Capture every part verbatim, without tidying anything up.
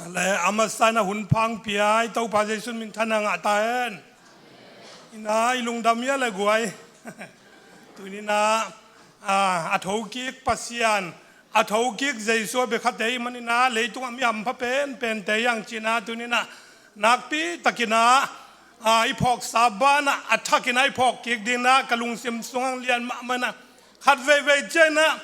Le a masa in a hun pha hong pia i Topa Jesu min thang a ngah ta hen. Ina i lungdam hia le guai. Tuni-in ah, ah, a thokik Pasian, a thokik Jesu a bia khat ahih manin ah, leitungah mi hampha penpente hi hang ci-in ah, tuni-in ah nakpi takin ah, ah, i phawksa banah a thakin ah i phawk kik dingin ah ka lungsim sungah lian mahmah in ah, khat veivei ciangin ah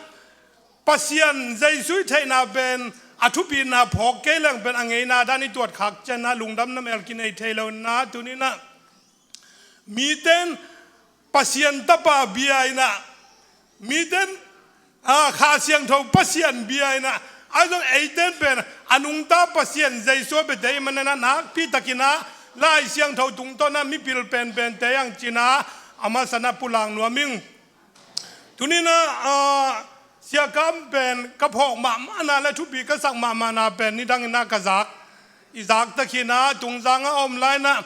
Pasian Jesu i theihna pen a thupina phawk kei leng pen a ngeina dan i tuat khak ciangin ah lungdamna mel kinei thei lo-in ah, tuni-in ah mite in Pasian Tapa bia in ah, mite in, ah, Kha Siangtho Pasian bia in ah, ahi zong eite in pen a nungta Pasian Jesu a biate ahih manin ah nakpi takin ah Lai Siangtho tungtawn ah mipil penpente hi hang ci-in ah a masa in ah pulak nuam ing. Tuni-in ah, ah, Sia Kam pen ka phawk mahmahna le thupi ka sak mahmahna pen nidangin ah ka zak, i zak tak hi-in ah Tungzang ah a om lai-in ah,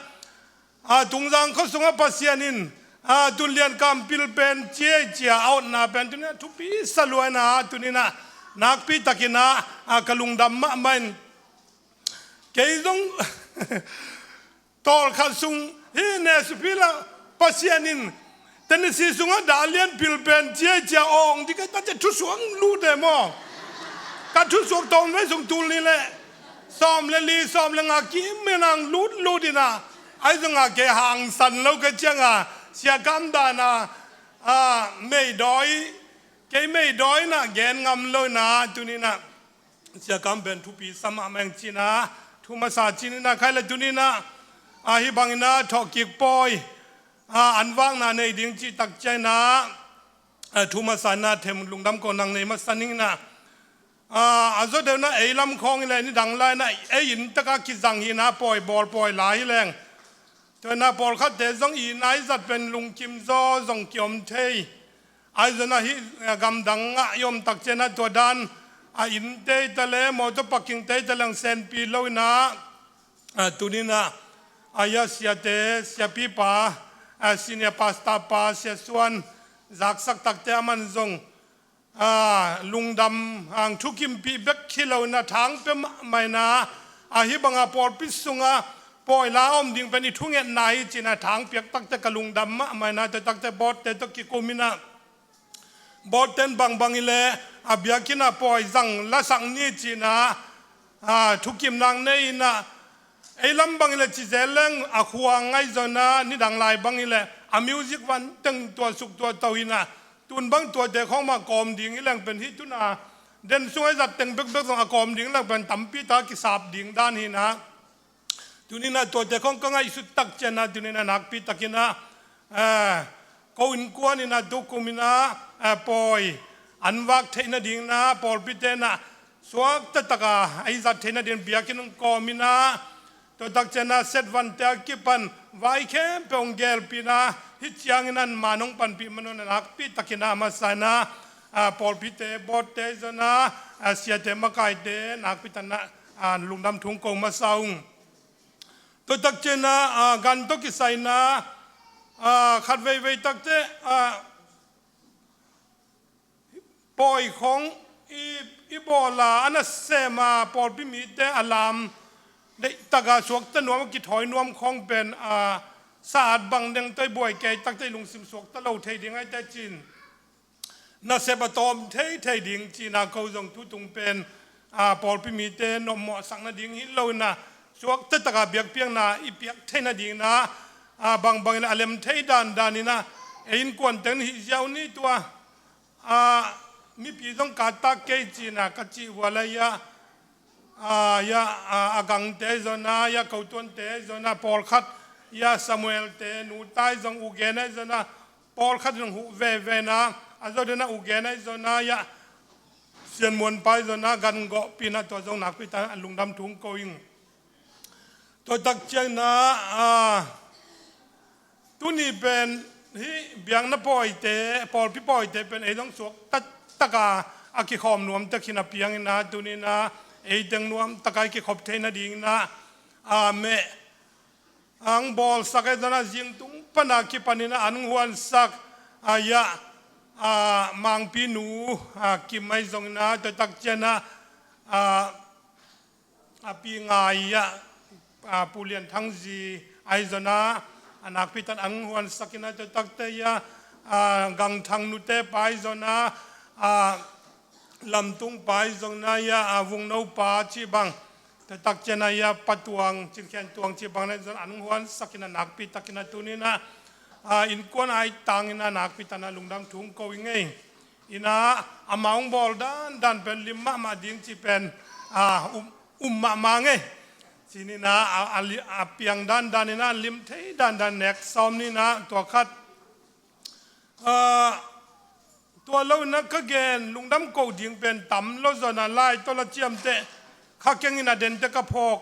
ah, Tungzang khua sungah Pasian in, ah, tunlian kampil pen ciai cia a otna pen tuni-in ah thupi sa lua-in ah, tuni-in ah nakpi takin ah, ah, ka lungdam mahmah in. Kei zong tawlkhat sung hih Nashville ah Pasian in Tennessee sungah dah lian pil pen ciai cia awng ding ka ta cia thusuak lut e maw. Ka thusuak tawmvei sung tul nih le sawm le li, sawm le nga kim menang lutlut in ah, ahi zong ah kei hangsan lo ka ciang ah Sia Kam dan ah, ah, meidawi, kei meidawi in ah gen ngam lo-in ah, tuni-in ah Sia Kam pen thupi sa mahmah ing ci-in ah thu masa ci-in ah, khai le tuni-in ah, ah, hih bangin ah thawhkik pawi, ah, an vakna nei ding cih tak ciangin ah, ah, thu masa-in ah them lungdam ko nang nei masa ning in ah, ah, a zawh deuh in ah ei lam khawng hi le nidang lai-in ah ei inn tak ah kizang hi-in ah pawi bawl pawi la hi leng. Tua-in ah pawlkhatte zong i nai zat pen lungkim zaw zong kiom thei. Ahi zong ah hih, eh, gamdang ah i om tak ciang ah tua dan, ah, innte hi ta le, mawtaw parkingte hi ta leng senpi lo-in ah, ah, tuni-in ah, ah, hih siate, siapipa, ah, senior pastor pa, Sia Suan, zaksak takte a man zong, ah, lungdam hang thukimpih bek hi lo-in ah thang pia mahmah in ah, ah, hih bang ah pawlpi sungah pawi la om ding pen i thungetna hi ci-in ah thang piak takte ka lungdam mahmah in ah, tua takte board-te tawh kikum in ah, board-te in bangbang hi le a biakinn ah pawi zang lasak ni ci-in ah, ah, thukimna nei in ah, ei lam bang hi le ci zel leng a khuang ahi zong ah nidang lai bang hi le a music van teng tua suk tua to in ah, tun bang tuate khawng mah kawm ding hi leng pen hih tun ah den sung ah i zat teng bekbek zong a kawm ding leng pen tampi tak kisap ding dan hi-in ah, tuni-in ah tuate khawng ka ngaihsut tak ciang ah tuni-in ah nakpi takin ah, eh, ko innkuan in ah tukum in ah, eh, pawi an vak theih nadingin ah pawlpite in ah suakta tak a i zat theih nadingin biakinn hong kawm in ah, tua tak ciang ah set vante a kipan vai khempeuh hong gelpih in ah, hih ciangin ah man hong panpih man un ah nakpi takin ah a masa in ah, ah, pawlpite, board-te ahi zong ah, ah, siate makaite nakpi takin ah, ah, lungdam thu hong ko masa ung. Tua tak ciang ah, ah, gan tawh kisai in ah, ah, khat veivei takte, ah, pawi khawng i, i bawl a, a nasem a, pawlpi mite a lam deih tak a suakta nuam a kithawi nuam khawng pen, ah, sa-at bang deng tawh i buai kei takte i lungsim suakta lo thei ding ahi teh ci-in, nasep a tawm theithei ding ci-in ah ko zong tutung pen, ah, pawlpi mite nawhmawhsak nading hi lo-in ah suakta tak a biakpiakna i piak theih nadingin ah, ah, bangbang in ah a lem thei dandan in ah ei innkuante in hih ziau ni tua, ah, mipi zong ka tak kei ci-in ah ka cih uh a, lai ah, ah, ya, ah, a gangte ahi zong ah, ya, ko tuante ahi zong ah, pawlkhat, ya, Samuel-te nu ta ahi zong, U Gen ahi zong ah, pawlkhat zong huh veve in ah, a zawh deuh in ah U Gen ahi zong ah, ya, Sian Muan pa ahi zong ah gan gawhpih in ah tua zong nakpi takin lungdam thu hong ko ing. Tua tak ciang ah, ah, tuni pen hih biakna pawite, pawlpi pawite pen ei zong suakta tak a, a kikhawm nuam tak hi-in a piang in ah, tuni-in ah ei teng nuam tak a i kikhop theih nadingin ah, ah, meh hong bawlsak ahi zong ah, zing tung pan a kipan in ah an hong huansak, ah, ya, ah, Mangpi nu, ah, Kim ahi zong in ah, tua tak ciang ah, ah, a pi ngai ah, a, Pu Lian Thang zi ahi zona, a nakpi tan an huansak ina, tua takte ia, a, Gang Thang nute pa ahi zona, a, Lam Tung pa ahi zona ia, a, Vung No pa ci bang, tua tak ciana ia Pa Tuang, Cin Khen Tuang ci bang na zon an huansak ina, nakpi takina tunina, a, innkuan ai tangina nakpi tana lungdam thu ko i ngei. Ina, ama hong bawl dandan pen lim mahmah ding ci pen, a, um, um mahmah ngei. Cinina, a, a, li-, a piang dandan ina, lim thei dandan nek sawm nina, tua khat. A, tua lo ina ka gen, lungdam ko ding pen tam lo zona lai, tola ciamte, kha keng ina dente ka phawk.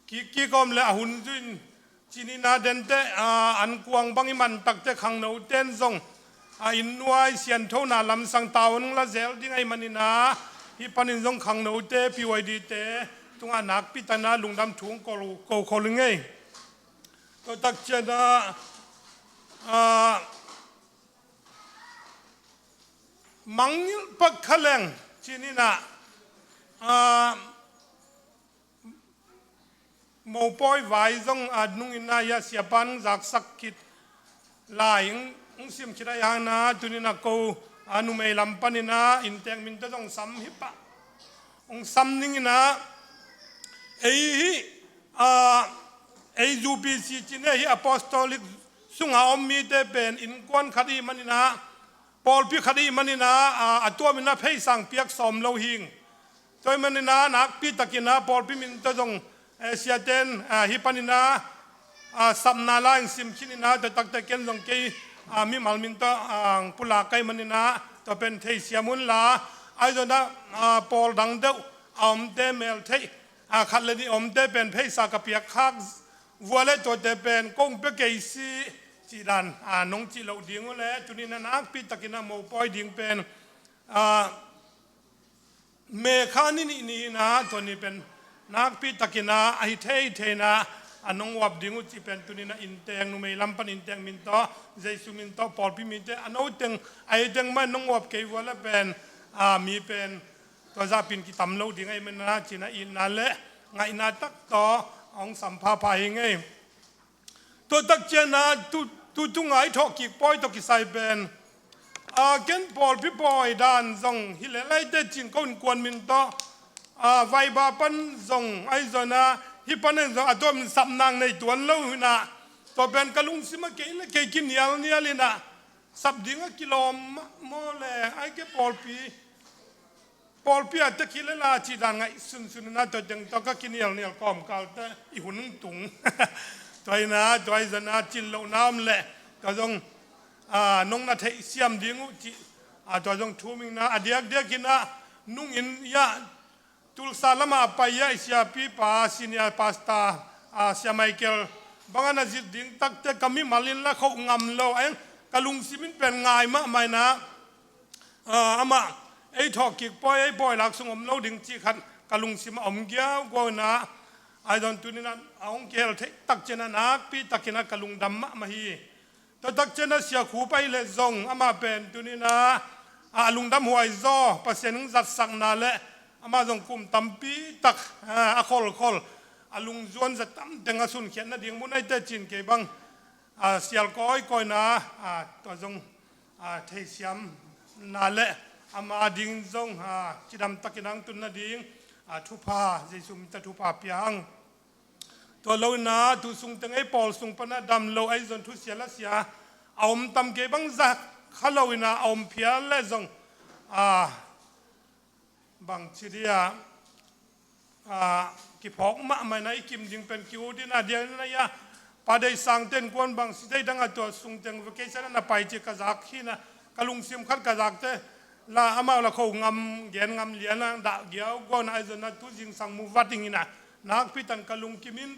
Kik kik om le a hun zuin cinina dente, a, an kuang bang i man takte khangno ten zong, a, inn nuai sianthona lamsang tawn la zel ding ahi manina, hi panin zong khangnote, P Y D te, tunga nakpi tana lungdam thu ko, ko khol i ngei. Tua tak ciana, a, mangngilh pak kha leng cinina, a, Mopawi vai zong a nungina ia siapan zaksak khit lai, ung, ung sim khit a iana, tunina ko, a, numei lam panina, inntek min tawh zong sam hi pah. Ung sam ningina, ei hi, a, ei U P C cine hi apostolic sunga om mite pen innkuan khat i manina, pawlpi khat i manina, a, a tuamina pheisang piak sawm lo hing. Tua i manina, nakpi takina, pawlpi min tawh zong, eh, siaten, ah, hi panina, ah, sapna la ing sim khinina, tua takte ken zong kei, ah, mimal min tawh, ah, pulak kai manina, tua pen thei siam unla, ahi zona, ah, pawl dang deuh, a omte mel theih, ah, khat le nih omte pen pheisa ka piak khak, vua le tuate pen kong pe kei si, cih dan, ah, nong cih loh ding uh le, tunina nakpi takina mopawi ding pen, ah, Mekha ni nih ni ina, tua ni pen nakpi takina, a hi thei theina, a nong uap ding uh cih pen tunina inntek, numei lam pan inntek min tawh, Jesu min tawh, pawlpi mite, a no teng, a hi teng mah nong uap kei vua la pen, a mi pen, tua zah pin kitam lo ding ahi manina, cina itna le, ngaihna tak tawh, a hong sam phapha hi ngei. Tua tak ciana tu, tu tunga i thawhkik pawi tawh kisai pen, a, ken pawlpi pawi dan zong hi le laite cin ko innkuan min tawh, a, vaiba pan zong ahi zona, hi panin zong a tuam in sap nang nei tuan lo hina, tua pen ka lungsim a kei le kei kinial nial ina, sap ding a kilawm maw le, ai ke pawlpi, pawlpi a tek hi le la cih dan ngaih sunsun ina, tua teng tawh ka kinialnial kawmkalte i hun tung. Tua ina, tua i zana cin lohna om le, tua zong, a, nong na theih siam ding uh cih, a, tua zong thumingna, a diakdiak ina, nungin ia, Tulsa lama a pai ia, i siapipa, senior pastor, a, Sia Michael, banga na zit ding takte ka mimal in la khoh ngam lo, a eng, ka lungsim in pen ngai mahmah ina, a, amah, ei thawhkik pawi, ei pawi lak sung om lo ding cih khat ka lungsim a om giaugiau ina, ai zon tunina, a hong kihel theih tak ciana nakpi takina ka lungdam mahmah hi. Tua tak ciana Sia Khup ahi le zong, amah pen tunina, a, a lungdam huai zaw, Pasian hong zatsakna le, amah zong kum tampi tak, a, a kholkhol, a lungzuan za tam teng a sunkhiat nading mun aite cin kei bang, a, sial kawikawi ina, a, tua zong, a, theisiamna le ama ding zong, a, cidam takin ang tun nading, a, thupha, Jesu min tawh thupha pia ang. Tua lo ina, tu sung teng ei pawl sung pana dam lo, ei zon thusia lasia a om tam kei bang za kha lo ina, a om phial le zong, a, bang ci dia, a, kiphawk mahmah ina i kim ding pen ki-ut ina, dia ina ia, Pa Dei Sang ten kuan bang si dei dang a tua sung teng vacation ana pai ci ka zak hi ina, ka lungsim khat ka zakte la amau la kho ngam, gen ngam liana, dah giaugiau ina, ai zona tu zingsang mu vat ding ina, nakpi tan ka lungkim in,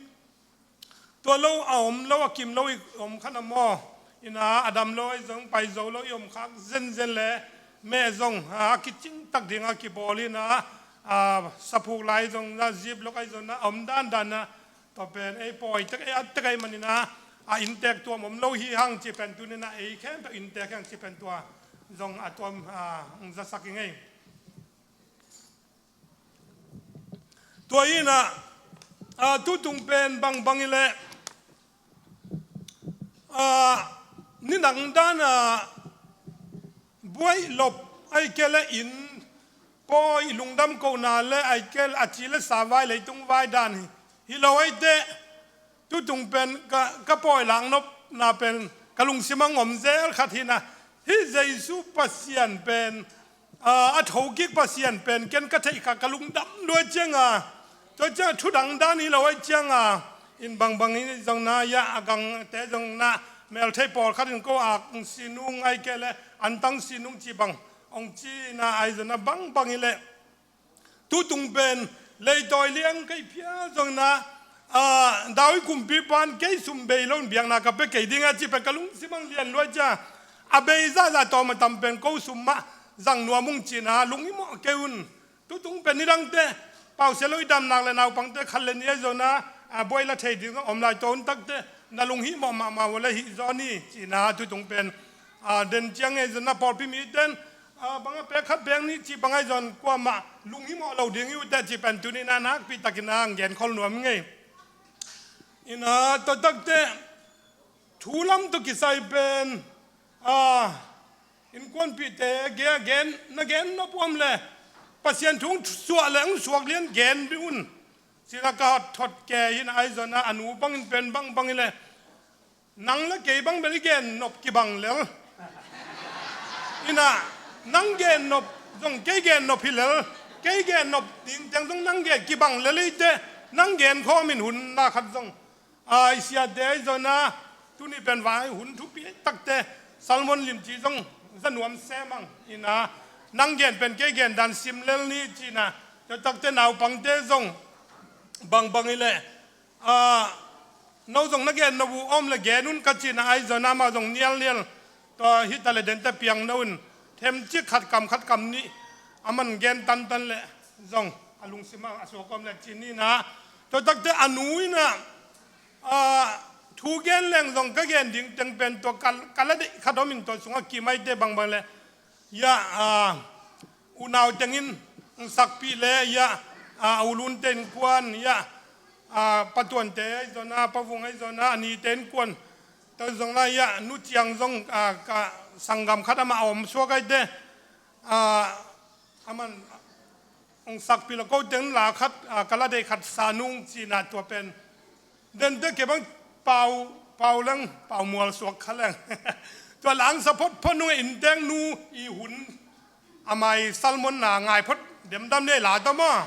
tua lo a om lo, a kim lo i om khan a maw ina, a dam lo, ai zong pai zo lo i om khak zenzen le, meh zong, a, a kicing tak ding a kibawl ina, a, saphuk lai zong na, zip lok ai zong na, a om dandan na, tua pen ei pawi tek, ei at tek ai manina, a inntek tuam om lo hi hang ci pen tunina, ei khempeuh inntek hi hang ci pen tua zong a tuam, a, hong zasak i ngei. Tua inah, a, tutung pen bangbang i leh, a, ni nang dan a buaih lop ai kei le inn pawi lungdam kohna le ai kei le a ci le sa vai leitung vai dan hi, hi lo ai teh, tutung pen ka, ka pawi lak nopna pen ka lungsim ah om zel khat hi na. Hih Jesu Pasian pen, a, a thokik Pasian pen ken ka theih kha ka lungdam lua cianga, tua cianga thudang dan hi lo ai cianga, in bangbang in zong na, ya a gangte zong na, melthei pawlkhat in ko ak si nung ai kei le antang si nung ci bang ong ci na ai zong na bangbang i leh. Tutung pen leitawi liang kei phia zong na, a, David kumpipa in kei sum bei lo in biakna ka pia kei ding a ci pen ka lungsim ang lian luai cia. A bei zahzah tawm a tam pen ko sum mah zang nuam ung ci na lunghimawh kei un. Tutung pen nidangte pausia lo i damnak le naupangte khat le ni ai zong na, a, buai la thei ding zong om lai tua un takte na lunghimawh mahmah uh le hih zaw ni ci na tutung pen, a, den ciang ai zong na pawlpi miten, a, bang a pek khat pek nih cih bang ai zong kuamah lunghimawh lo ding i uh teh cih pen tuni na nakpi takin a ang genkhol nuam ngei. Ina tua takte thu lam tawh kisai pen, a, innkuanpihte gen, gen, na gen nop uh om le Pasian thu hong suah le hong suak lian gen dih un. Sila ka thot ke hi na ai zong na a nu bangin pen bangbang i le nang le kei bang bel i gen nop kibang lel. Ina, nang gen nop zong kei gen nop hi lel. Kei gen nop ding teng zong nang gen kibang lel i teh, nang gen khawm in hun na khat zong, a, i siate ai zong na, tuni pen vai hun thupi takte Salmon limci zong za nuam semang. Ina, nang gen pen kei gen dan sim lel ni ci na, tua takte naupangte zong bangbang i leh, a, no zong na gen no bu om le gen un ka ci na ai zong na ma zong nialnial. Tua hi ta le dente piang no un themcik khat kam khat kam nih a man gen tantan le zong a lungsim a suak om le ci ni na. Tua takte a nu ina, a, thu gen leng zong ka gen ding teng pen tua ka, ka la deih khat om in tua sungah kimaite bangbang le ya, a, unau tengin hong sakpih le ya, a, a ulunte innkuan ya, a, patuante ai zong na, pavung ai zong na, a nite innkuan tua zong la ya, nu ciang zong, a, ka sanggam khat amah a om suak ai teh, a, a man hong sakpih lo ko teng la khat, a, ka la deih khat sa nung ci na tua pen. Dente ke bang pau, pau leng, pau mual suak kha leng. Tua lang sa phot phot nung in teng nu i hun a mai Salmon na ngai phot demdam nei la ta maw.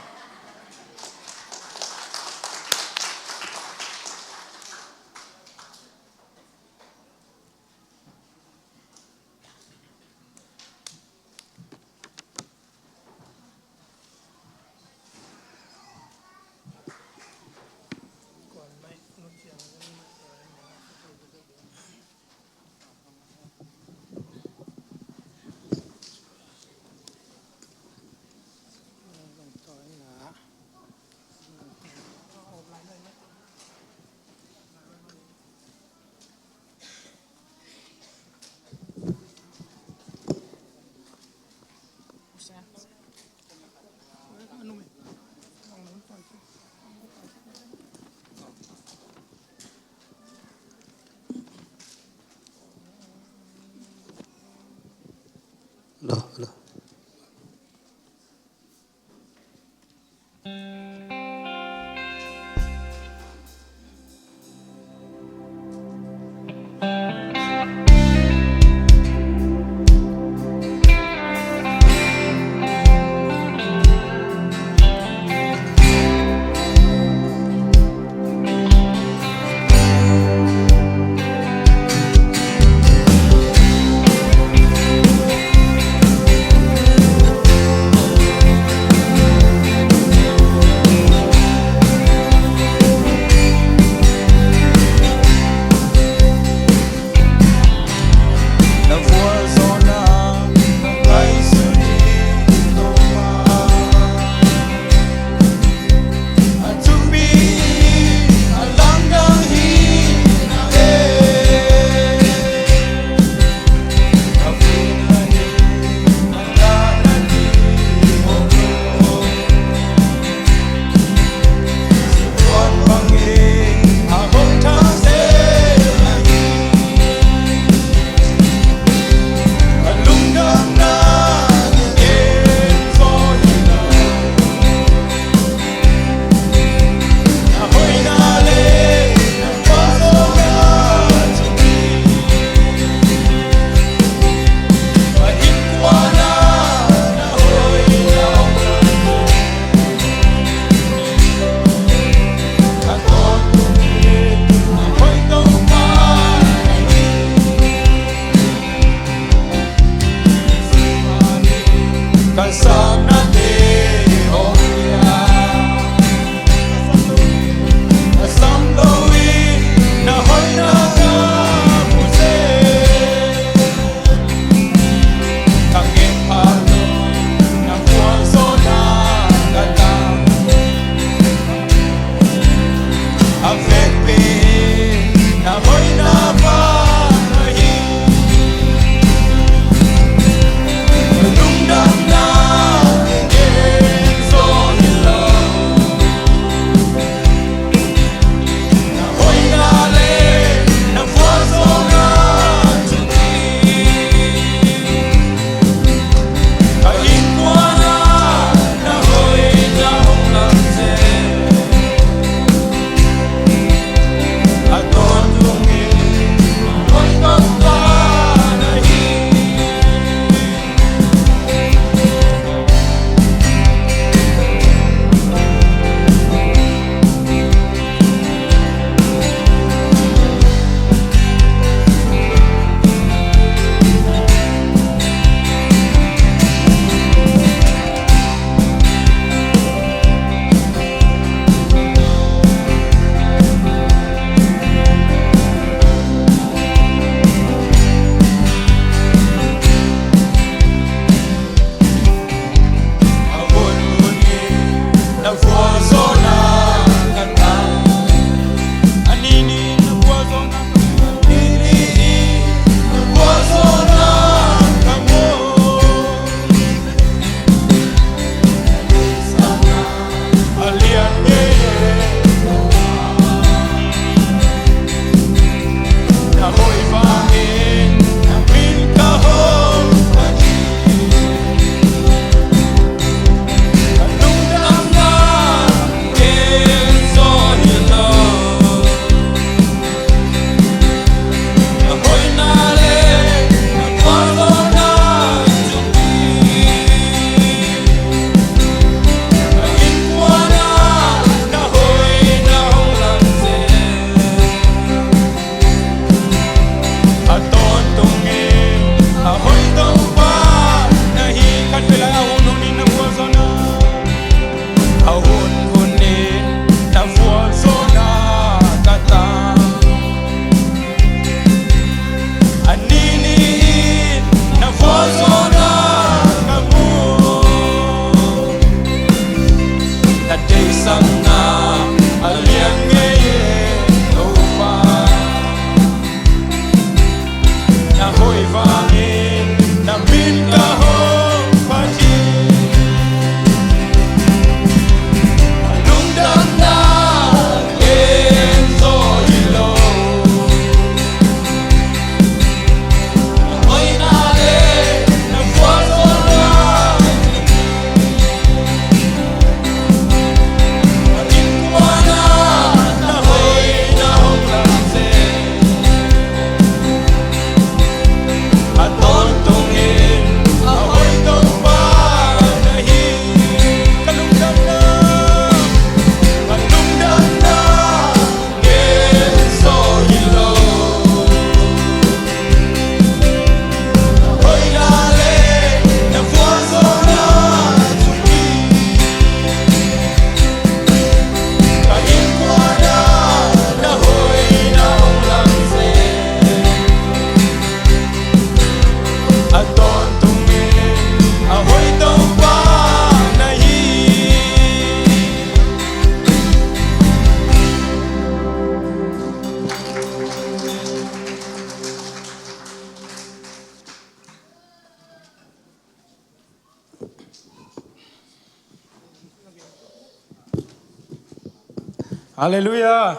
Halleluiah.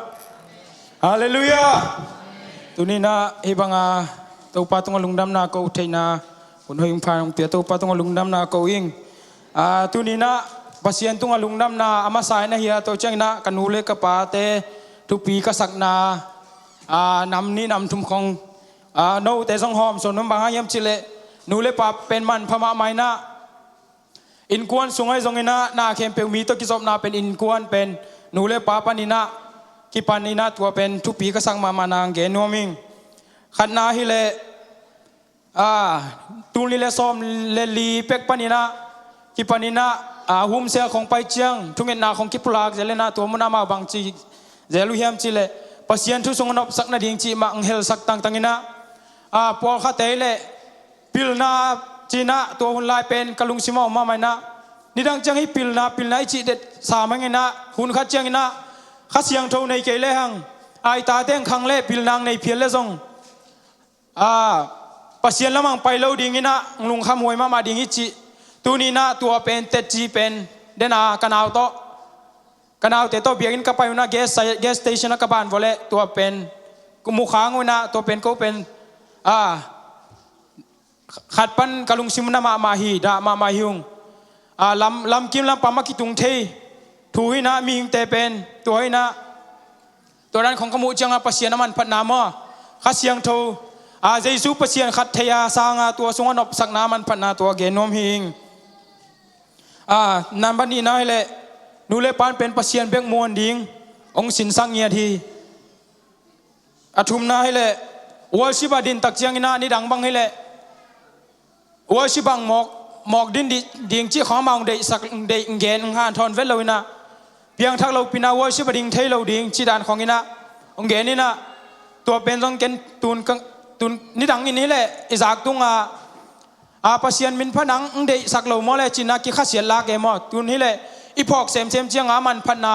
Halleluiah. Tuni-in ah hih banga Topa tungah lungdamna ko theihna hun hoih hong pia Topa tungah lungdamna ko ing. Ah, tuni-in ah Pasian tungah lungdamna a masa in ahi a, tua ciangin ah ka nu le ka pate thupi ka sakna, ah, nam nih nam thum khong, ah, note zong hawm sawn nuam. Bang hang hiam cih leh nu le pa pen manpha mahmah in ah, innkuan sungah zongin ah na khempeuh mi tawh kizopna pen innkuan pen nu le pa panin ah kipan in ah tua pen thupi ka sak mahmah na hong gen nuam ing. Khatna hi leh, ah, tul nih le sawm le li pek panin ah kipaninah, a, humsel khong pai ciang thungetna khong kipulak zelenah tua munah amau bangci zel uh hiam cihleh Pasian thu sung a nopsak nading cih mah ang helsak tangtanginah, a, pawlkhatte le pilna cinah tua hun lai pen ka lungsim a om mahmah inah, nidang ciang hi pilna pilna i cih det sa manginah hun khat cianginah Kha Siangtho nei kei lehang a, i tate ang khang le pilna ang nei phial le zong, a, Pasian lamang pai lo dinginah ang lungkham huai mahmah ding hi cih. Tuninah tua pen tetci pen dena ka nau tawh, ka naute tawh biakinn ka pai unah gas, gas station ah ka ban vawleh tua pen mukhang unah tua pen ko pen, a, khat pan ka lungsim na mahmah hi, dah mahmah hi ung. A, lam, lamkim lampam a kitung thei thu hinah mihingte pen tua hinah, tua dan khong ka muh ciangah Pasian a manphatna maw, Kha Siangtho, a, Jesu Pasian khat thei a sanga tua sungah nopsakna a manphatna tua gen nuam hi ing. A, nambat nihna hileh nu le pan pen Pasian bek muan ding hong sinsak ngiat hi. A thumna hileh worship a din tak cianginah nidang bang hileh worship ang mawk, mawk din di, ding cih khawng amah hong deihsak, hong deih, hong gen, hong hanthawn vet loinah piangthak lopinah worship a ding thei lo ding cih dan khawng inah hong gen inah tua pen zong ken tun, tun nidang in hileh i zak tungah, a, Pasian min pha nang hong deihsak lo maw le cinah kikhasiat lak e maw. Tun hileh i phawk semsem ciangah a manphatna,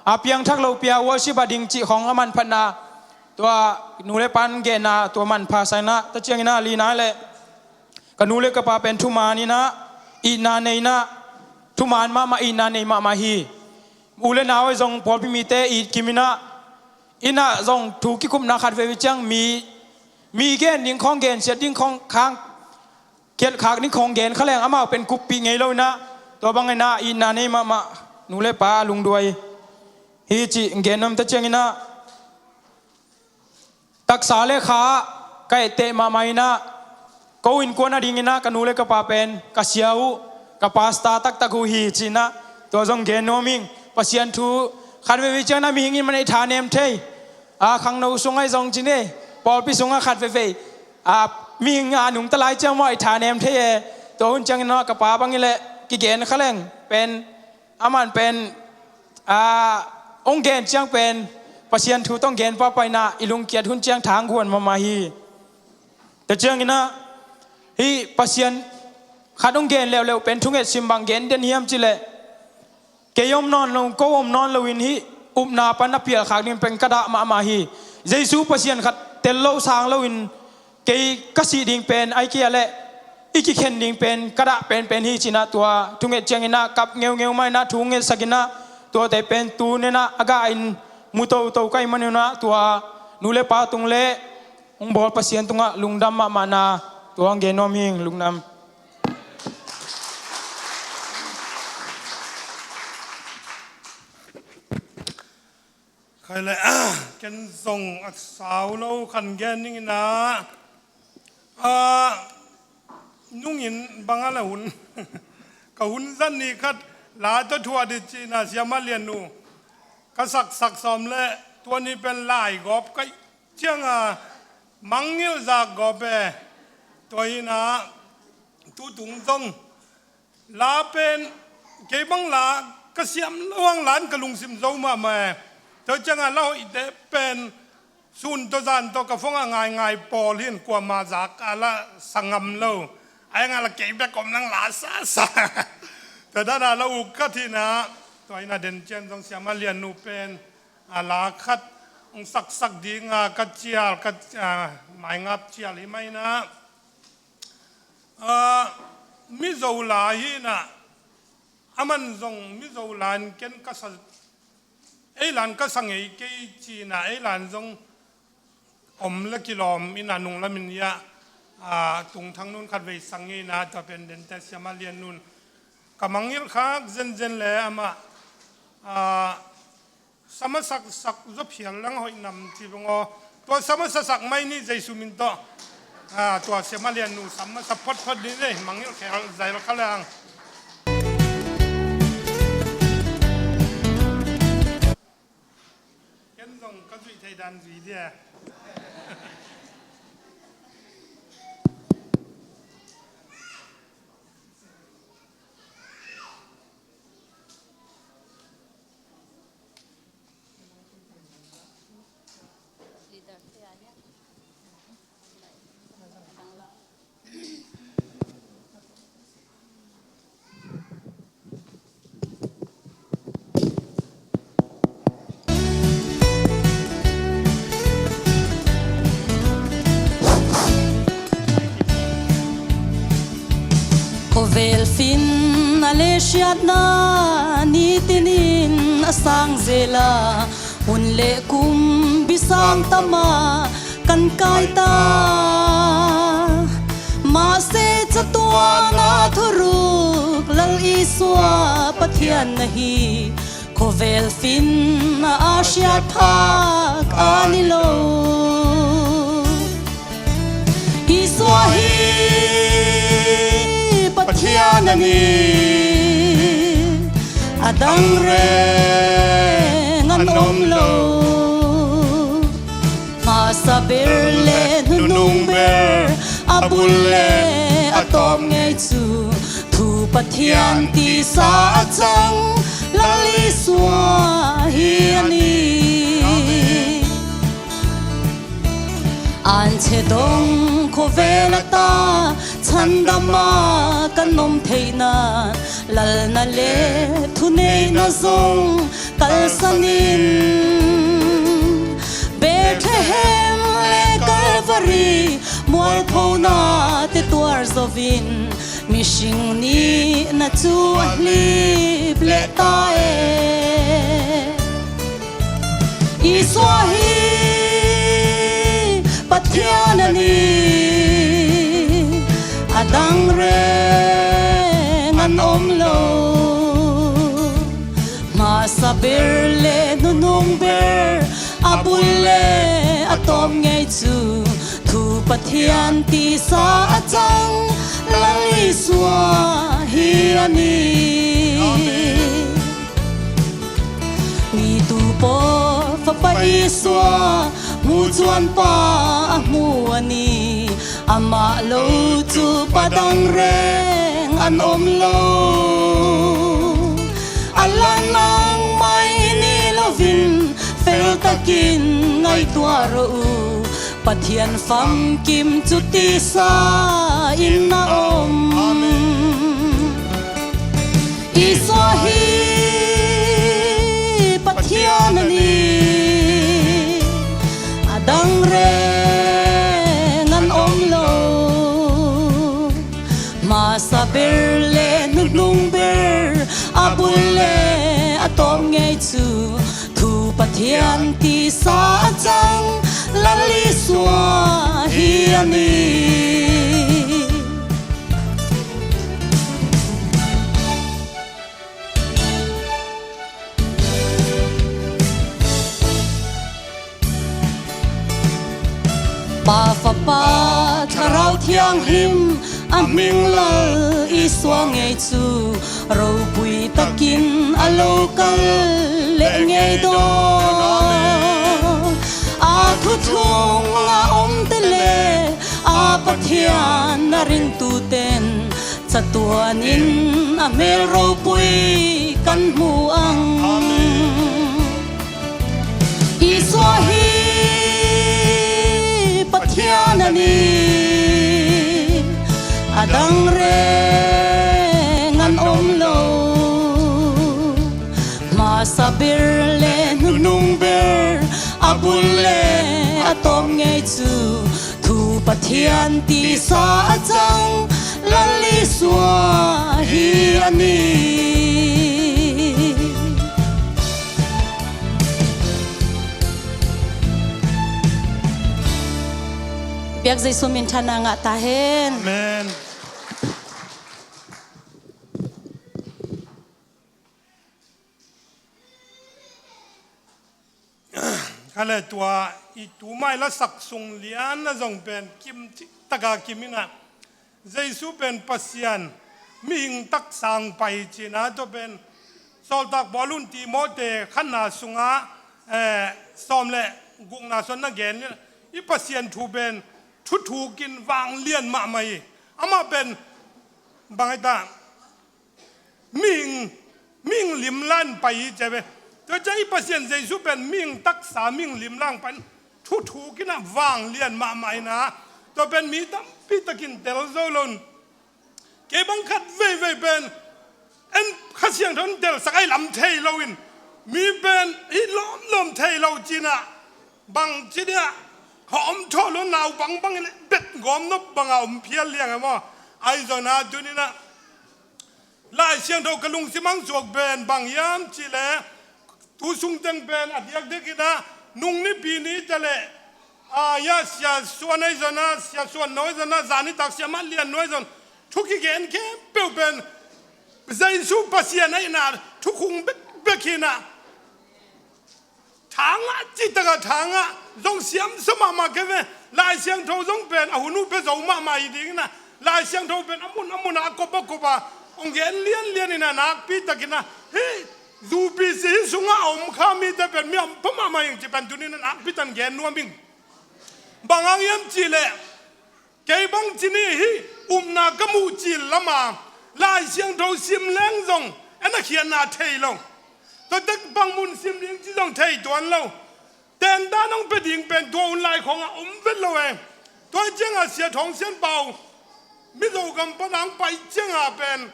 a, piangthak lopi a worship a ding cih khawng a manphatna tua nu le pan genna tua manpha sa inah. Tua cianginah lina hileh ka nu le ka pa pen thuman inah, itna nei inah, thuman mahmah itna nei mahmah hi. U le nau ahi zong pawlpi mite it kim inah, innah zong thu kikupna khat veve ciang mi, mi gen ding khawng, gensiat ding khawng, khang khiat khak ding khawng gen kha leng amau pen kuppih ngei lo inah, tua bang inah itna nei mahmah nu le pa lungduai hi cih gen nuam. Tua cianginah taksa le kha ka etteh mahmah inah, ko innkuan a dinginah ka nu le ka pa pen ka sia uh, ka pasta taktak uh hi cinah tua zong gen nuam ing. Pasian thu khat veve cianginah mihing in man i tha nem thei, a, khangno sung ahi zong cine, pawlpi sungah khat veve, a, mihing a nungta lai ciang maw i tha nem thei e. Tua hun cianginah ka pa bang hileh kigen kha leng pen, aman pen, a, hong gen ciang pen Pasian thu tawh hong gen pahpah inah i lungkiat hun ciang thang guan mahmah hi. Tua cianginah hih Pasian khat hong gen leuleu pen thunget sim bang gen den hiam cihleh, kei om nawn lo, ko om nawn loin hih upna pan a pialkhak ding pen ka dah mahmah hi. Jesu Pasian khat tel lo sang loin kei ka sih ding pen, ai kia leh i kikhen ding pen ka dah penpen hi cinah tua thunget cianginah kap ngeungeu mah inah thu ngetsak inah, tuate pen tu nenah a gahin mu toto ka hih maninah tua nu le pa tung le hong bawl Pasian tungah lungdam mahmahna tua hong gen nuam hi ing. Lungdam. Khai le, ken zong a sau lo khan gen ning inah, a, nungin bang a la hun, ka hun zan ni khat la tawh thuah dih cinah Siama Lian nu ka saksak sawm le tua ni pen lai gawp ka hih cianga mangngilh zak gawp e. Tua hinah tutung zong la pen kei bang la ka siam lo hang la in ka lungsim zo mahmah e. Tua ciangah la hoihte pen sun tawh zan tawh ka phone ah ngaingai pawl hi in kuamah zak a la sa ngam lo. Ai ngah la kei bek om nang la sasa. Tua dana la uk khat hinah, tua hinah den cian zong Siama Lian nu pen a la khat hong saksak dinga ka cial, ka, a, maingap cial hi mah inah. A, Mizo la hi inah, aman zong Mizo la in ken ka sa, ei la in ka sa ngei kei cinah, ei la in zong om le kilawm inah nunglam in hiah, a, tungthang nun khat vei sa ngei inah, tua pen dente Siama Lian nun ka mangngilh khak zenzen le amah, a, Sa masa sak zaw phial lang hoih nam ci bang aw. Tua sa masa sak mai ni Jesu min tawh. Ah, tua Siama Lian nu sa masa photphot ni nei, mangngilh khel zail kha leng. Ken zong ka zuih thei dan zui dia. Malaysia na nitin in a sang zel a, hun le kum bisang tama kan kai ta. Mahse catuana thuruk Lal Isua Pathian na hi, khovel fin a siat phak a ni lo. Isua hi Pathian a ni, a dang reng an om lo. Masa ber le nunung ber, a bul le a tawp ngei cu, thu Pathian tisa a cang Lal Isua hi a ni. An che dong khovel a ta, chandama kan om theih nan, lalna le thuneihna zong kalsan in, Bethlehem le Calvary mualphona te tuar zo in, mihring nihna cu a hlip leh ta e. Isua hi Pathian a ni, a dang reng an om lo. Masa ber le nunung ber, a bul le a tawp ngei cu, thu Pathian tisa a cang Lal Isua hi a ni. Amen. Mi tu paw Fapa Isua, hmuh cuan pa a hmu a ni. Amah lo cu pa dang reng an om lo. A lan nangmah i ni loin, feltakin ngaihtuah rawh uh. Pathian famkim cu tisa in a om. Amen. Isua hi Pathian a ni, a dang reng an om lo. Masa ber le nunung ber, a bul le a tawp ngei cu, thu Pathian tisa a cang Lal Isua hi a ni. Pa, Fapa, Thlarau Thianghlim a hming Lal Isua ngei cu, ropui takin a lo kal le ngei daw. A thuthung a om te le a Pathian a ringtu ten, catuan in a hmel ropui kan hmu ang. Amen. Isua hi Pathian a ni, a dang reng an om lo. Masa ber le nunung ber, a bul le a tawp ngei cu, thu Pathian tisa a cang Lal Isua hi a ni. Biak Jesu min thana ngah ta hen. Amen. Kha le tua i tu mai lasak sung lian a zong pen kim cih taka kim in ah, Jesu pen Pasian mihing taksang pai cihna tua pen Sawltak Paul in Timote khatna sungah, eh, sawm le gukna sung na gen in ah, i Pasian thu pen thuthukin vanglian mahmah hi. Amah pen bang hi ta, mihing, mihing limlan pai hi ci ve. Tua ciang i Pasian Jesu pen mihing taksa, mihing limlan pai, thuthukin ah vanglian mahmah hi na. Tua pen mi tampi takin tel zo lo in, kei bang khat veivei pen en Kha Siangtho in telsak a hi lam thei lo in, mi pen hi lawmlawm thei lo ci-in ah, bang ci dia, hawm thawh lo, naupang bangin bet gawm nop banga om phial liang e maw. Ahi zongin ah tuni-in ah Lai Siangtho ka lungsim ah hong suak pen bang hiam cih leh, tu sung teng pen a diakdiak in ah, nung nipi ni ta leh, a, ya, Sia Suan ahi zong ah, Sia Suan No ahi zong ah, zan nitak Sia Mat Lian No ahi zong, thu kigen khempeuh pen Jesu Pasian ahihna thu khung bekbek hi in ah, thangah, cihtak a thangah zong siamsa mahmah kei ve. Lai Siangtho zong pen a hun uh pia zo mahmah hi ding in ah, Lai Siangtho pen a mun a mun ah, a kop a kop ah hong gen lianlian in ah, nakpi takin ah, hih U P C hih sungah a om kha mite pen mi hampha mahmah hi ing cih pen tuni in ah nakpi takin gen nuam ing. Bang hang hiam cih leh, kei bang ci ni, hih upna ka muh cil lam ah Lai Siangtho sim leng zong en a khiatna thei lo. Tua tek bang mun sim ding cih zong thei tuan lo. Tentan hong pia ding pen tua hun lai khawng ah om vet lo e. Tua ciang a Sia Thawng Sian Pau Mizo gam pan hong pai ciang a pen,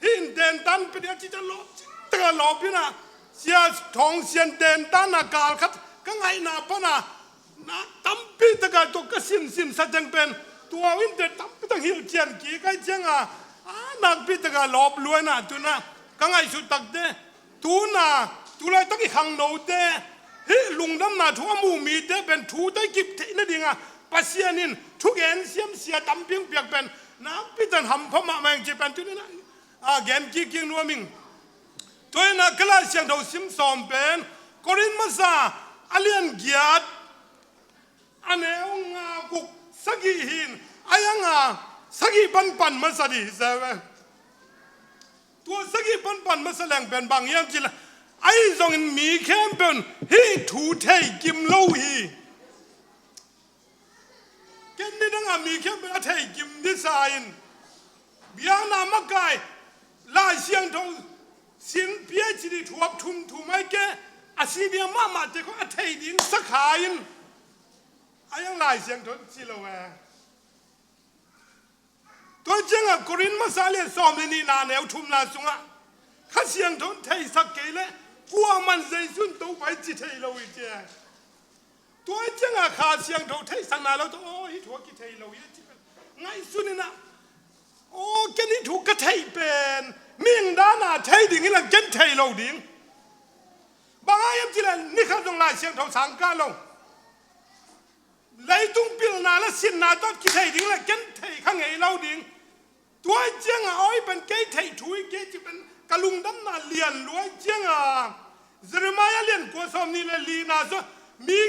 hih in tentan pia ding a cih ciang lawp, cihtak a lawp in ah, Sia Thawng Sian tentan a kal khat ka ngaihna pan a, na tampi tak a tua ka simsim sa teng pen, tua in te tampi tak hilhcian kik ahih ciang a, a, nakpi tak a lawp lua in ah, tu in ah ka ngaihsut takte, tu in ah, tu laitak i khangnote, hih lungdamna thu a muh mite pen thu tawh i kip theih nading a Pasian in thugen siam sia tampi hong piak pen nakpi takin hampha mahmah hi ing cih pen tuni in ah, a, gen kik nuam ing. Tua in ah ka Lai Siangtho sim sawm pen Korin Masa a lian giat, a neu nga, guk, sagih hi in, a yang a sagih pan pan masa ding hi ve. Tua sagih pan pan masa leng pen bang hiam cih leh, ahi zongin mi khempeuh in hih thu thei kim lo hi. Ken nidang a mi khempeuh a thei kim ding sa in, biakna makai, Lai Siangtho sin, P H D thuak thum thum ai ke, a senior mahmahte khawng a thei ding sa kha in, a yang Lai Siangtho ci lo e. Tua ciang a Korin Masa lian sawm le nihna neu thumna sungah, Kha Siangtho in theisak kei leh kuaman Jesu in Topa hi ci thei lo hi ci e. Tua ciang a Kha Siangtho theihsakna lo tawh, aw, hih thu a kithei lo hi a ci pen ngaihsun in ah, aw, ken hih thu ka theih pen mihing dan a thei ding hi leh ken thei lo ding. Bang hang hiam cih leh ni khat zong Lai Siangtho sang kah lo. Leitung pilna le sinna tawh kithei ding leh ken thei kha ngei lo ding. Tua ciang a, aw, hih pen kei theih thu hi kei cih pen ka lungdamna lian lua ciang a, Jeremiah lian kua sawm nih le lina sung, mi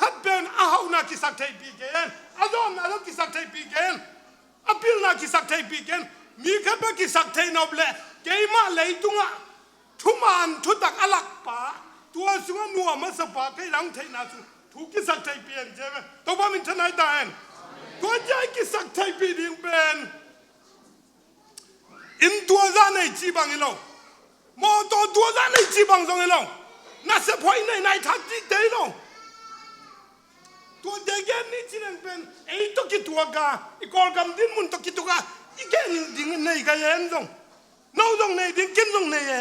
khatpeuh in a hauhna kisak theihpih kei in, a zawhna zong kisak theihpih kei in, a pilna kisak theihpih kei in, mi khatpeuh kisak theih nop leh keimah leitungah thuman thutak a lakpa, tua sungah nuam a sapa kei leh hong theihna sung thu kisak theihpih in ci e. Topa min thanai ta hen. Tua ciang i kisak theihpih ding pen inn tua zah nei cih bang hi lo. Mawtaw tua zah nei cih bang zong hi lo. Nasep hoih nei, nai thak cihte hi lo. Tuate gen ni ci leng pen ei tawh kituak a, i Kawlgam dinmun tawh kituak a, i gen ding nei ka en zong, no zong nei ding, ken zong nei e.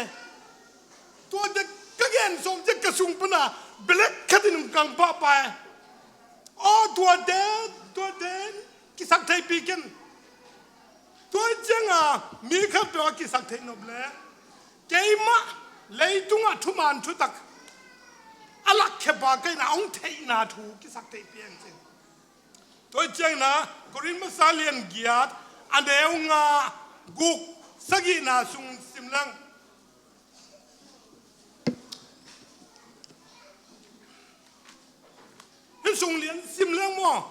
Tuate ka gen sawm ciang ka sung pan a belek khat in hong kang pahpah e. Aw, tuate, tuate kisak theihpih ken. Tua ciang a mi khatpeuh a kisak theih nop leh keimah leitungah thuman thutak a lakkhia pa kei in ah hong theihna thu kisak theihpih in ci. Tua ciang in ah Korin Masa lian giat, a neu nga, guk, sagihna sung sim leng. Hih sung lian sim leng maw?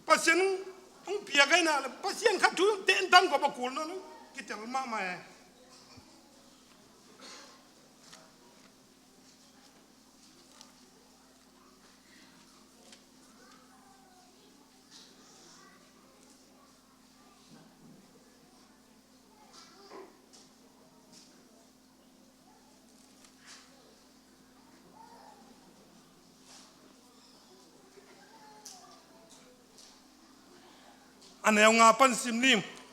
Pasian hong piak ahihna leh Pasian khat thu tentan kop a kul nawn lo, kitel mahmah e. A neu nga pan sim ni.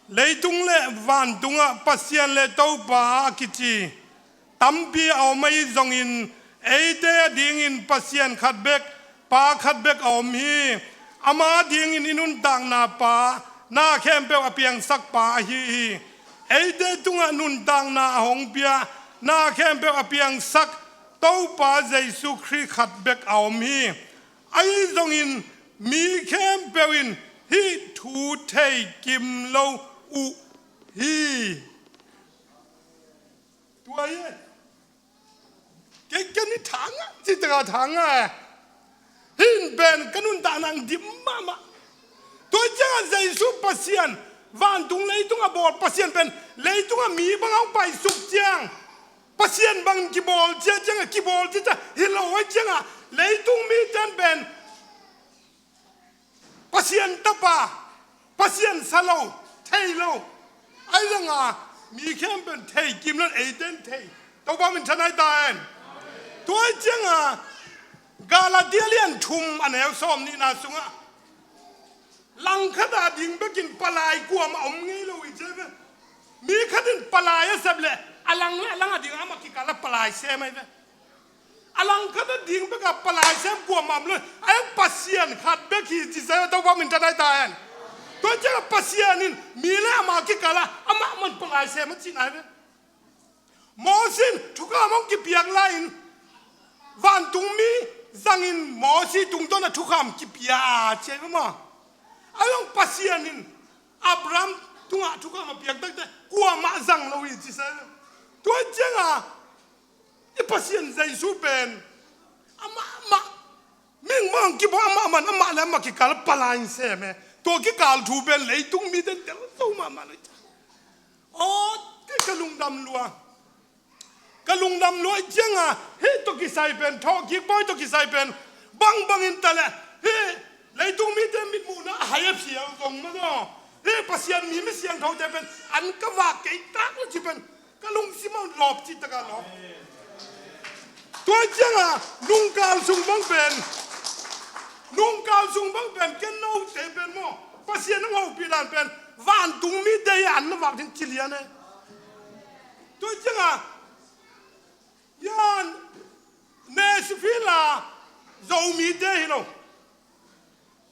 Leitung le vantungah Pasian le Topa a kici tampi a om ahi zongin, eite adingin Pasian khat bek, Pa khat bek a om hi. Ama adingin i nuntakna pa, na khempeuh a piangsak pa ahi hi. Eite tungah nuntakna a hong pia, na khempeuh a piangsak Topa Jesu Khrih khat bek a om hi. Ahi zongin mi khempeuh in hih thu thei kim lo uh hi. Tua hi. Kei ken i thang a, ci taka thang a. Hih pen ka nuntakna dim mahmah. Tua ciangah Jesu Pasian, vantung leitung a bawl Pasian pen, leitung a mi bang hong paisuk ciang, Pasian bang kibawl cia ciangah, kibawl cia ciang, hi lo a ciangah, leitung mi ten pen, Pasian tapa, Pasian sa lo, thei lo. Ahi zongin mi khempeuh in thei kim lo, eite in thei. Topa min thanai ta hen. Tua ciangah Galatia lian thum a neu sawm nihna sungah langkhat a ding bekin palai kuamah om ngei lo hi ci ve. Mi khat in palai a sep leh a lang le a lang a ding amah kikal ah palai sem ahi ve. A langkhat a ding bek a palai sem kuamah om lo hi. A hang Pasian khat bek hi ci sa, Topa min thanai ta hen. Tua ciangah Pasian in mi le ama kikal ah amah man palai sem a cihna hi ve. Mosi in thukham hong kipiak lai-in vantung mi zangin Mosi tungtawn a thukham kipia a ci ve maw. A hang Pasian in Abraham tungah thukham a piak takte kuamah zang lo hi ci sa. Tua ciangah i Pasian Jesu pen amah mah, ming mah hong kibawl, amah man, amah le amah kikal palai sem e. Tua kikal thu pen leitung mite in tel zo mahmah lo hi. Aw, kei ka lungdam lua. Ka lungdam lua ciangah hih tawh kisai pen, thawhkik bawi tawh kisai pen, bangbang in ta leh hih leitung mite mitmuhna a hai a phial zong maw, hih Pasian mi, mi siangthote pen an ka vak kei tak lo ci pen ka lungsim ah lawp ci taka lawp. Tua ciangah nungkal sung bang pen, nungkal sung bang pen, ken note pen maw, Pasian hong hopih dan pen vantung mite hi an na vak ding ci lian e. Tua ciangah yan Nashville a Zomite hi lo,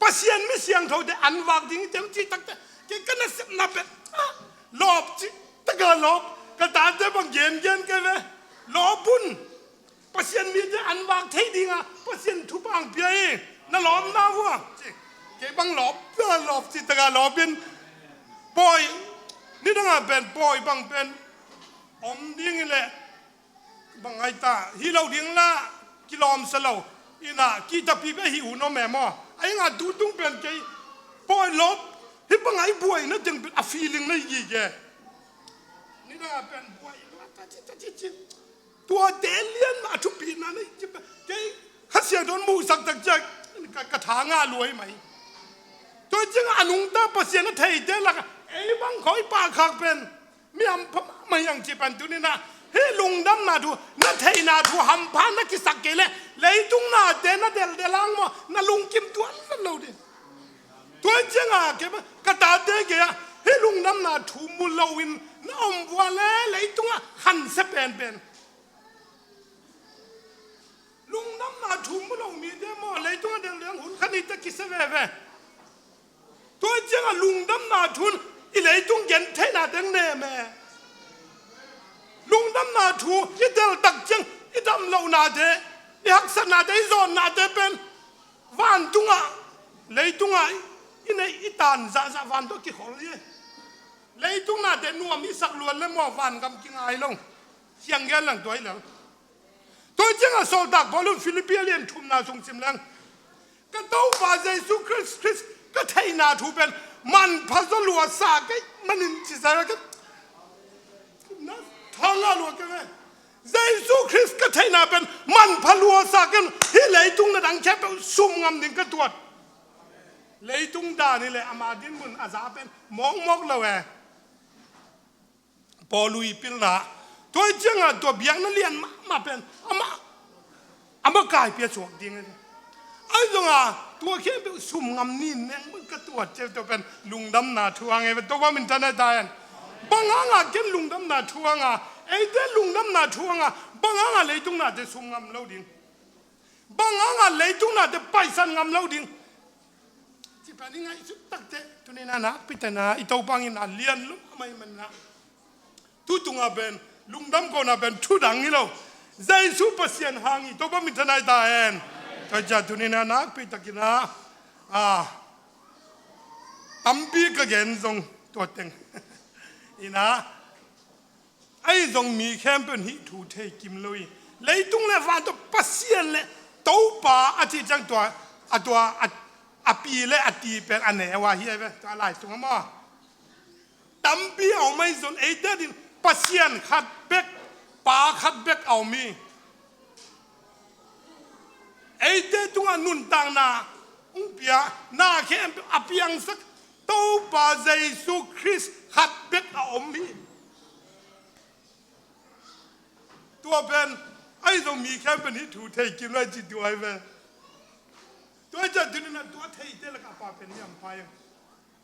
Pasian mi siangthote an vak ding hi teng ci takte, kei ka nasepna pen, ah, lawp ci taka lawp. Ka tate bang gengen kei ve. Lawp un. Pasian mite an vak thei dinga Pasian thupha hong pia hi. Na lawpna uh a ci. Kei bang lawp, lawp ci taka lawp in. Pawi, nidang a pen pawi bang pen om ding hi leh bang ai ta, hi lo ding la, kilawmsa lo. Ina, kitapi pe hi uh no me maw. Ai nga tu tung pen kei pawi lawp, hi bang ai buaina teng pen a feeling na hi gige. Nidang a pen buai la ta ci, ta ci, ci. Tuate lian mah a thupina na hi ci pen kei Kha Siangtho in muhsak tak ciang ka, ka tha ngah lua hi mai. Tua ciangah a nungta Pasian a theite lakah ei bang khawng i pahkhak pen mi hampha mahmah hi hang ci pan tuni-in ah, hih lungdamna thu, na theihna thu hampha na kisak kei leh leitung nate na delhdel hang maw, na lungkim tuan vet lo ding. Tua ciangah kei, ka tate gei-ah hih lungdamna thu mu loin na om vua leh leitungah khansia penpen. Lungdamna thu mu lo mite maw, leitungah delhdel hang, hun khat ni teh kisia veve. Tua ciangah lungdamna thu in i leitung gentheihnate nem e. Lungdamna thu i del tak ciang i dam lohnate, i haksatnate, i zawnnate pen vantungah, leitungah i neih i tan zahzah van tawh kikhol hi. Leitung nate nuam i sak luat leh maw, vangam kingai lo. Siang gen lang tua hi lel. Tua ciangah sawltak Paul in Filippi lian thumna sung sim leng, ka Topa Jesu Khrist, Khrist ka theihna thu pen manpha zaw lua sa kei manin ci sa ka, na thang a lua kei ve. Jesu Khrist ka theihna pen manpha lua sa kei, hih leitung na dang khempeuh sum ngam ding ka tuat. Leitung dan hi leh ama dinmun a za pen mawkmawk lo e. Pawlui pilna. Tua ciangah tua biakna lian mahmah pen amah, amah kaipi a suak ding hi. Ahi zongah tua khempeuh sum ngam ni neng mun ka tuat ciang tua pen lungdamna thu hang e, tua bang min tana ta hen. Bang hangah ken lungdamna thu hangah, eite lungdamna thu hangah, bang hangah leitung nate sum ngam lo ding? Bang hangah leitung nate paisan ngam lo ding? Ci pan i ngaihsut takteh tuni-in ah nakpi takin ah i Topa in a lian lum a mai man ah, Nga pen, lungdam kona pen thudang hi lo. Jesu Pasian hang hi, Topa min thanai ta hen. Tua ciang tuni-in a nakpi takin a, a, tampi ka gen zong tua teng. Ina, ahi zong mi khempeuh in hih thu thei kim lo hi. Leitung le van tawh Pasian le Topa a cih ciang tua, a tua, a, a pi le a ti pen a neu a hi a ve, tua lai sung a maw. Tampi a om ahi zong eite adingin Pasian khat bek, Pa khat bek a om hi. Eite tungah nuntakna hong pia, na khempeuh a piangsak Topa Jesu Khrist khat bek a om hi. Tua pen, ahi zong mi khempeuh in hih thu thei kim lo hi ci tua hi ve. Tua hi ciang tuni-in a tua theite lakah a pa pen hi a pha hi.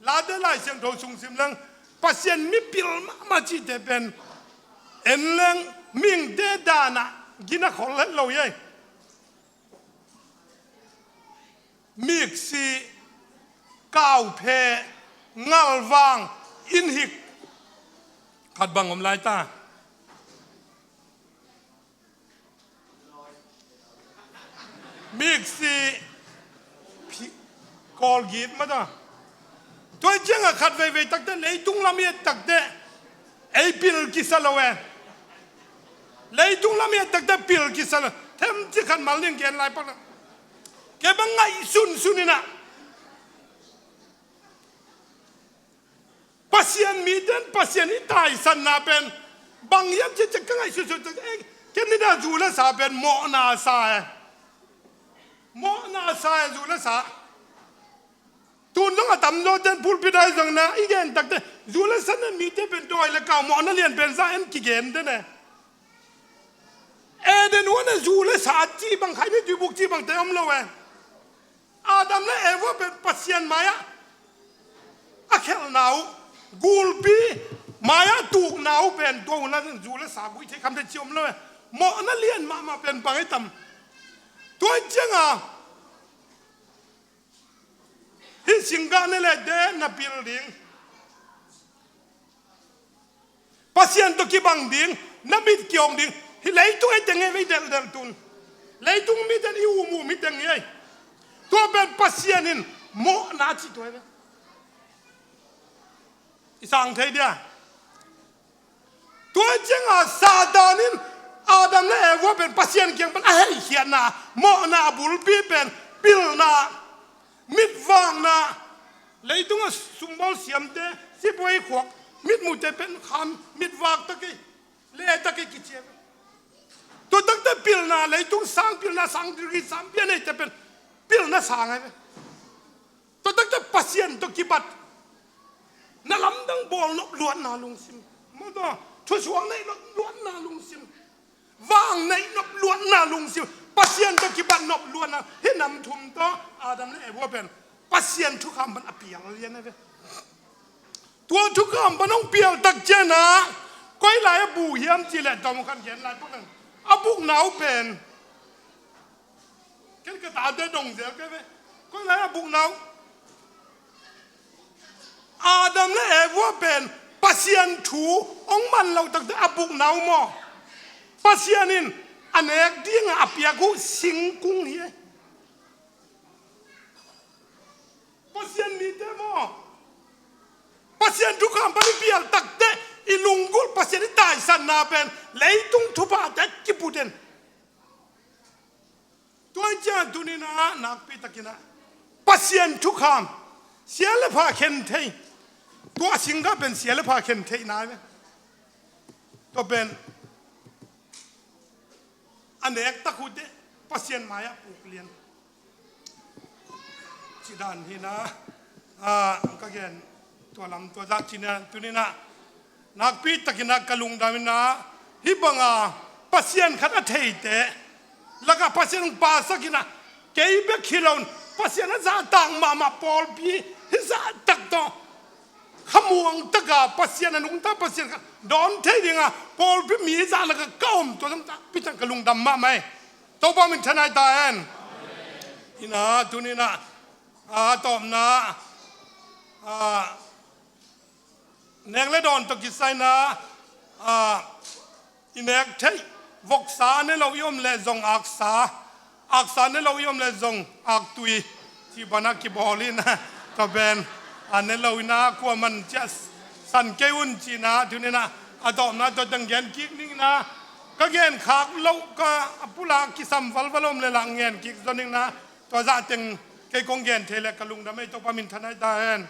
Late Lai Siangtho sung sim leng, Pasian mipil mahmah cihte pen en leng mihingte danah gina khol het lo hi. Miksi, kauphe, ngalvang, innhik, khat bang om lai ta. Miksi, phi-, Colgate mah ta. Tua ciangah khat veivei takteh, leitung lam i et takteh ei pil kisa lo e. Leitung lam i et takteh pil kisa lo. Themcik khat mal ning gen lai pak na. Kei bang ngaihsunsun in a, Pasian mite in Pasian i taisanna pen bang hiam cih ciang ka ngaihsutsuh tak, eh, ken in a zu le sa pen mawhna sa e. Mawhna sa e, zu le sa. Tun zong a tam zawte in pulpit ah zong na i gen takteh zu le sa in mite pen dawi le kau mawhna lian pen za en kigen den e. Eden huan a zu le sa cih bang, khaini tuibuk cih bangte om lo e. Adam le Eva pen Pasian mai-ah a khelhna uh, gulpi mai-ah tukna uh pen tua hun a zu le sa guih thei khamte cih om lo e. Mawhna lian mahmah pen bang hi tam. Tua hi ciangah hih singgah ne le de na pil ding, Pasian tawh kibang ding, na mit kiawng ding. Hih leitung ei teng ei vei delhdelh tun. Leitung mite in i um uh mi teng ei. Tua pen Pasian in mawhna ci tua ei ve. I sang thei dia. Tua ciangah Satan in Adam le Eva pen Pasian kiang pan a heihkhiatna, mawhna a bulpi pen pilna, mitvakna, leitungah sumbawl siamte, sipuai khuak, mitmute pen kham, mitvak tak ei, le tak ei kici ei. Tua takte pilna, leitung sang pilna, sang degree sang pian eite pen pilna sang ei ve. Tua takte Pasian tawh kibat, na lamdang bawl nop luatna lungsim, mawtaw, thusuak neih nop luatna lungsim, vang neih nop luatna lungsim, Pasian tawh kibat nop luatna, hih nam thum tawh Adam le Eva pen Pasian thukham pan a pial lian a ve. Tua thukham pan hong pial tak ciangah koi lai a bu hiam cih leh tawm khat gen lai pak nang. A bukna uh pen Ken ka tate dong zel kei ve. Koi lai a bukna uh. Adam le Eva pen Pasian thu hong man lo takte a bukna uh maw. Pasian in a nek dingah a piak uh singkung hi. Pasian mite maw. Pasian thukham pan i pial takte i lunggulh Pasian i taisanna pen leitung thuphate kiput in. Tua hi ciang tuni-in ah nakpi takin ah Pasian thukham, sia le pha khen thei. Tua a singgah pen sia le pha khen theihna hi ve. Tua pen a nek tak uh teh Pasian mai-ah puk lian. Ci dan hi-in ah, ah, ka gen tua lam tua zah ci-in ah, tuni-in ah nakpi takin ah ka lungdam in ah, hih banga Pasian khat a theite lakah Pasian hong pasak in ah, kei bek hi loin Pasian a zahtak mahmah pawlpi hih zahtak tawh khamuang taka Pasian a nungta Pasian khat dawn thei dinga pawlpi mi zah lakah ka om tua zong takpi takin ka lungdam mahmah hi. Topa min thanai ta hen. Hi-in ah tuni-in ah, a tawpna, a, nek le dawn tawh kisai-in ah, ah, i nek theih, voksa a ne lo i om leh zong aksa, aksa a ne lo i om leh zong aktui, cih banah kibawl in, tua pen a ne lo in ah kuaman ciah san kei un cihna, tuni in ah a tawpna tua teng gen kik ning in ah, ka gen khak loh ka a pulak kisam valval om leh lah ngen kik zaw ning in ah, tua zah teng kei kong gen thei leh ka lungdam ei, Topa minthanna hi ta hen.